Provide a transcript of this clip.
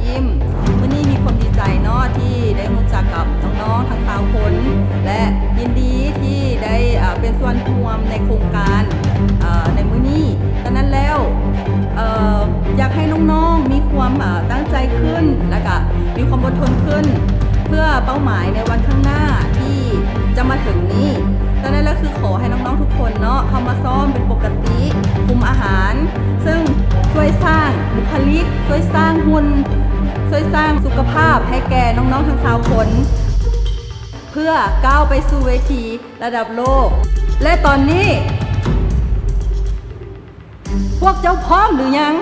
ຍິ້ມ. ມື້ນີ້ມີຄວາມດີໃຈເນາະ ທີ່ໄດ້ຮູ້ຈັກກັບນ້ອງໆທັງຊາວຄົນ ແລະ ຍິນດີທີ່ໄດ້ ເອີ່ ເປັນສ່ວນຮ່ວມໃນໂຄງການ ເອີ່ ໃນມື້ນີ້. ສະນັ້ນແລ້ວ ເອີ່ ຢາກໃຫ້ນ້ອງໆມີຄວາມ ເອີ່ ຕັ້ງໃຈຂຶ້ນ ແລະກະມີຄວາມອົດທົນຂຶ້ນ ເພື່ອເປົ້າໝາຍໃນວັນຂ້າງໜ້າທີ່ຈະມາເຖິງນີ້. ສະນັ້ນແລ້ວຄືຂໍໃຫ້ນ້ອງໆທຸກຄົນເນາະ ເຂົ້າມາຊ້ອມເປັນປົກກະຕິ, ຄຸມອາຫານ, ເຊິ່ງຊ່ວຍສ້າງບຸກຄະລິກ, ຊ່ວຍສ້າງຫຸ່ນ, ຊ່ວຍສ້າງສຸຂະພາບໃຫ້ແກ່ນ້ອງໆທັງຊາວຄົນ ເພື່ອກ້າວໄປສູ່ເວທີລະດັບໂລກ. ແລະຕອນນີ້ ພວກເຈົ້າພ້ອມຫຼືຍັງ?